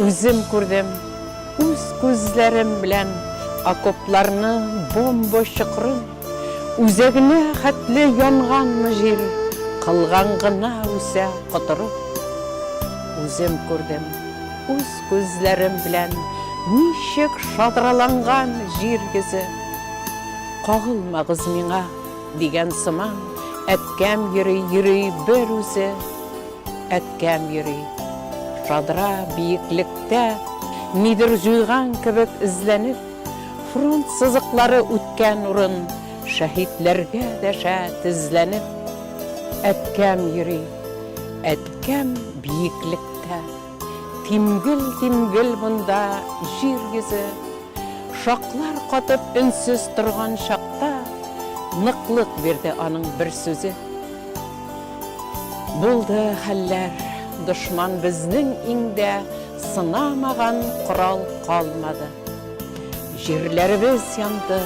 Үзем күрдем, үз күзләрем белән окопларны, бомба чокырын. Үзәгенә хәтле янганмы җир, кылган гына үсә котырып. Үзем күрдем, үз күзләрем белән ничек шадраланган җир йөзе. Кагылмагыз миңа, дигән сыман, әткәм йөри, йөри бер үзе. Әткәм йөри. Шадра биеклектә нидер җуйган кебек эзләнеп, фронт сызыклары үткән урын, шәһитләргә дәшә тезләнеп. Әткәм йөри. Әткәм биеклектә. Тимгел-тимгел монда җир йөзе. Шаклар катып өнсез торган чакта, ныклык бирде аның бер сүзе. Булды хәлләр, дошман безнең иңдә сынамаган корал калмады. Җирләребез янды,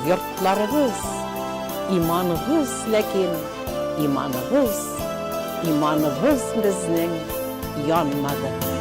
йортларыбыз, иманыбыз ләкин, иманыбыз, иманыбыз безнең янмады.